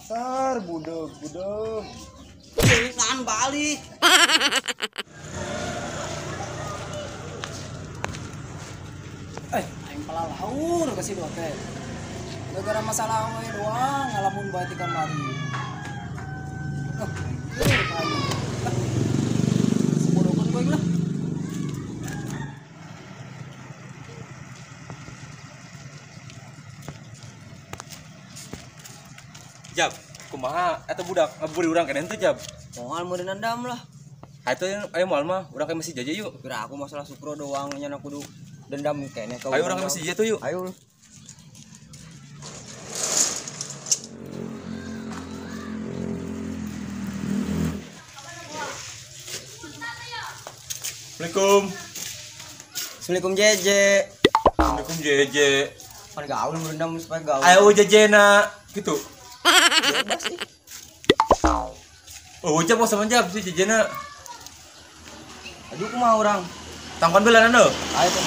Dasar budeg, budeg. Jangan balik. Aing palalaur ka si Dote. Gara-gara masalah we doang ngalamun bae ti kamari. Sebodohkeun ku aing lah. Jab, kumaha eta budak ngaburi urang keneh teh Jab. Moal mau dendam lah. Atuh ayo moal mah urang ke masjid aja yuk. Kira aku masalah Sukro doang nya kudu dendam keneh ka. Ayo urang ke masjid tuh yuk. Ayo. Assalamualaikum. Assalamualaikum Jeje. Assalamualaikum Jeje. Pan gaul dendam supaya gaul. Ayo Jeje na gitu. Bebas sih. Oh, jam mau sama jam sih Jejena. Aduh, kumaha urang? Tangkon belan anu. Ayo tuh.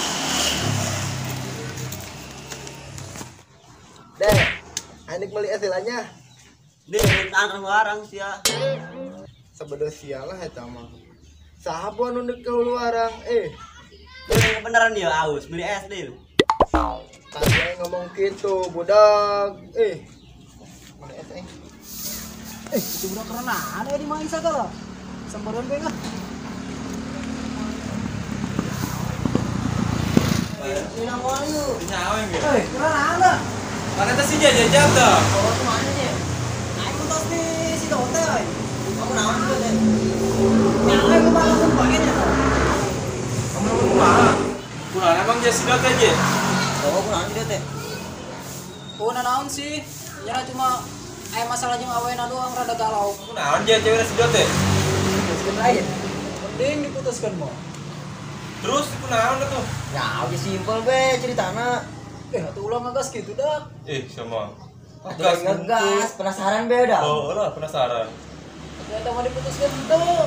Deh, anik beli esilanya. Deh, tangkon warang sia. Sabedo sia lah eta mah. Saha bu anu deuk ka warang eh. Beneran dia aus beli es deal. Tadi ngomong gitu budak. Mana es eh? Itu budak kerenaan ya di Maisa ka. Sambaran kowe lah. Minang moal yuk. Nyawa yang gitu. Kerenaan dah. Mana teh si Jeje jam dah. Oh, kumaha nya? Aing tos di si Dote euy. Kamu naon tuh teh? Nyawa aku malah pun bae nya. Kamu kumaha? Kunaon emang je si Dote je? Oh, kunaon si Dote? Oh, naon sih? Nya cuma aya masalah jeung awena doang rada galau. Kunaon je cewek si Dote? Putuskeun lain. Mending diputuskeun mah. Terus kunaon tuh? Ya, oke simpel be ceritana. Atuh ulah ngegas gitu dah. Sama. Gas ngegas, penasaran be udah. Oh, lah penasaran. Atuh eta mah diputuskeun teu.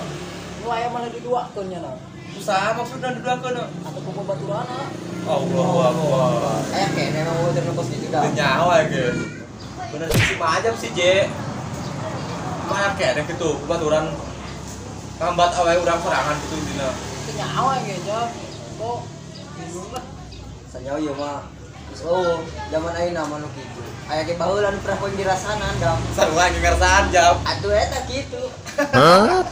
Nu aya mana diduakeun nya na. Usaha maksudna diduakeun. Atuh ku baturana. Allahu Akbar. Kayak kene emang udah ngepost gitu dah. Nyawa ge. Bener sih macam sih Je. Mana kene gitu baturan ngambat awe urang sorangan gitu intina. Teu nyawa ge Jab. Kok bingung lah. Sanyawa ieu mah. Geus oh, zaman ayeuna mah nu kitu. Aya ge baheula nu pernah poin dirasanan dam. Sarua ge ngarasaan Jab. Atuh eta kitu. Hah?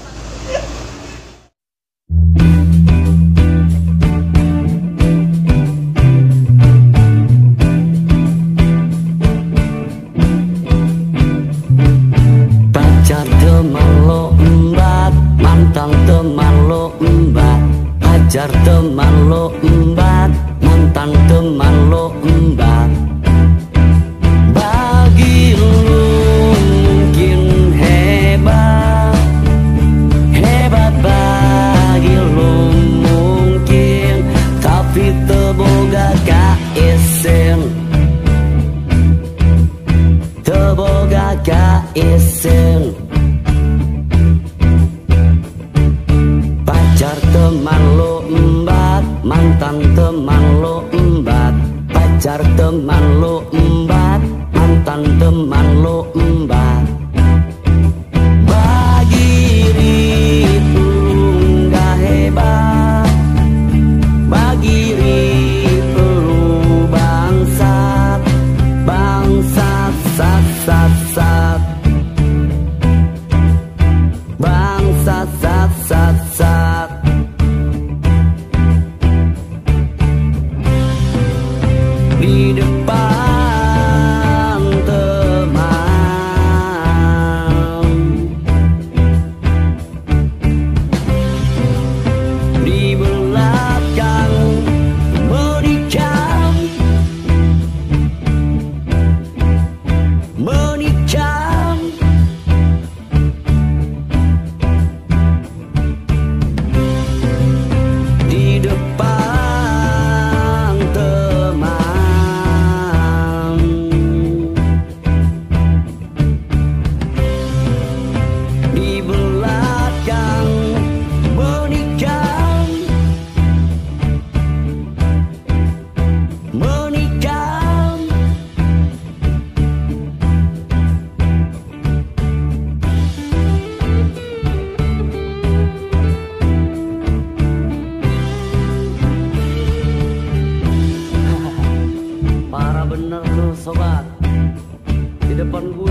Pacar teman lo embat, mantan teman lo embat, pacar teman lo embat, mantan teman lo embat. Bagi lu mungkin hebat, hebat bagi lu mungkin, tapi teboga kaisen, teboga kaisen. Pacar teman lo embat, mantan teman lo embat, pacar teman lo embat, mantan teman lo embat. Bagi itu nggak hebat, bagi itu bangsat, bangsat sat sat sat, bangsat sat sat sat. Di depan teman, di belakang menikam, menikam.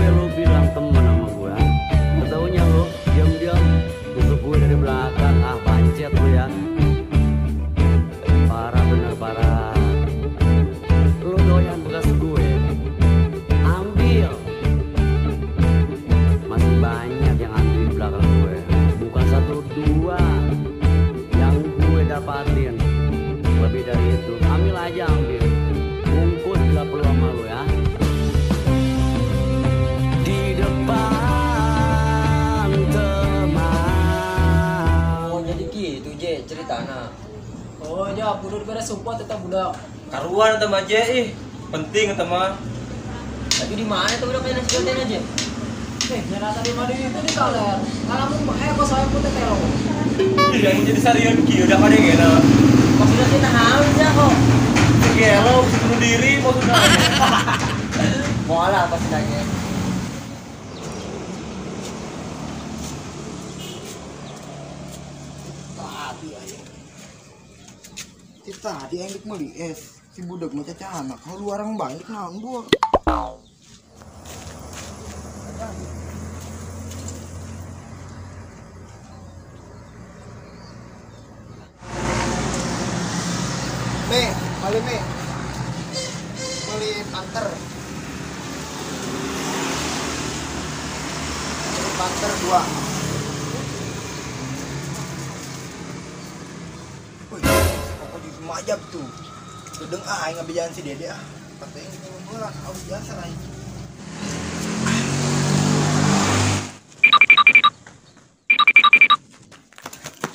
gue, lu bilang temen sama gue. Ketaunya lu diam-diam nusuk gue dari belakang. Ah, pancet lu ya. Parah bener parah. Lu doyan bekas gue, ambil. Masih banyak yang antri di belakang gue. Bukan satu dua yang gue dapatin. Lebih dari itu, ambil aja, ambil. Bungkus bila perlu sama lu ya. Di depan teman. Oh jadi gitu Je ceritana. Oh ya, kudu dibere support tetap budak. Karuan eta mah Je ih, penting eta mah. Tapi di mana tuh budak kayaknya si Doten aja? Nyana tadi mah di itu di kaler. Ngalamun bae kok saya putih telo. Ih, yang jadi sarian kieu udah kadengena. Maksudnya sih naon sih kok? Gelo, bunuh diri maksudnya. Mau lah pasti nanya. Tadi aja. Si tadi aing dek meuli es. Si budak mah caca anak, halu arang balik naon buah. Me, balik me. Beli panter. Beli panter 2. Wih, pokok di majab tuh. Gedeng ah, aing ngabejahan si Dede ah. Tapi aing ngomong aus jasa aing.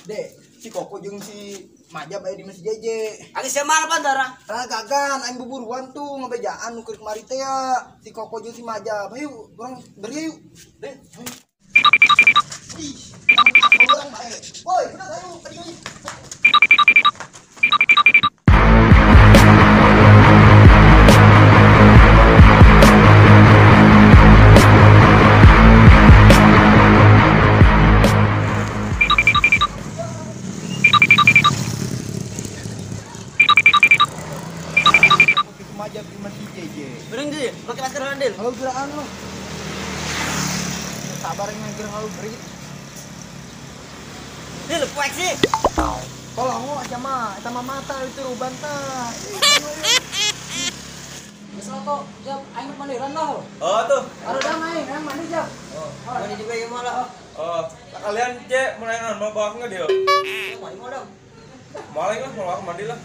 Dek, si Koko jeung si Majab aya di masjid Jeje. Agis mana Pandara? Lah gagan aing buburuan tuh ngabejaan nu keur kemari teh ya. Si Koko jeung si Majab. Hayu, urang beri yuk. Dek, hayu. Ih, urang bae. Woi, udah hayu, tadi euy. Majab di masjid Jeje. Bener Dil, pakai masker Dil. Halo geraan lo. Sabar yang ngangkir halo berit. Dil, poek sih. Tolong lo aja mah, eta mah mata itu ruban tah. Geus lah kok, Jap, aing mandiran lah. Oh tuh. Arodang aing, aing mandi Jap. Oh, mandi juga ya malah. Oh, kalian Je mau nanya mau bawa enggak dia? Mandi mau dong. Maling lah, mau mandi lah.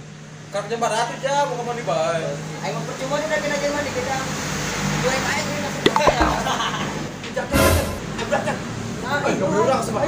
Karena jam 4 aja mau ke mandi bae. Ayo percuma nih udah aja mandi kita. Gue aja nih masuk. Jabrak. Nah, urang sama.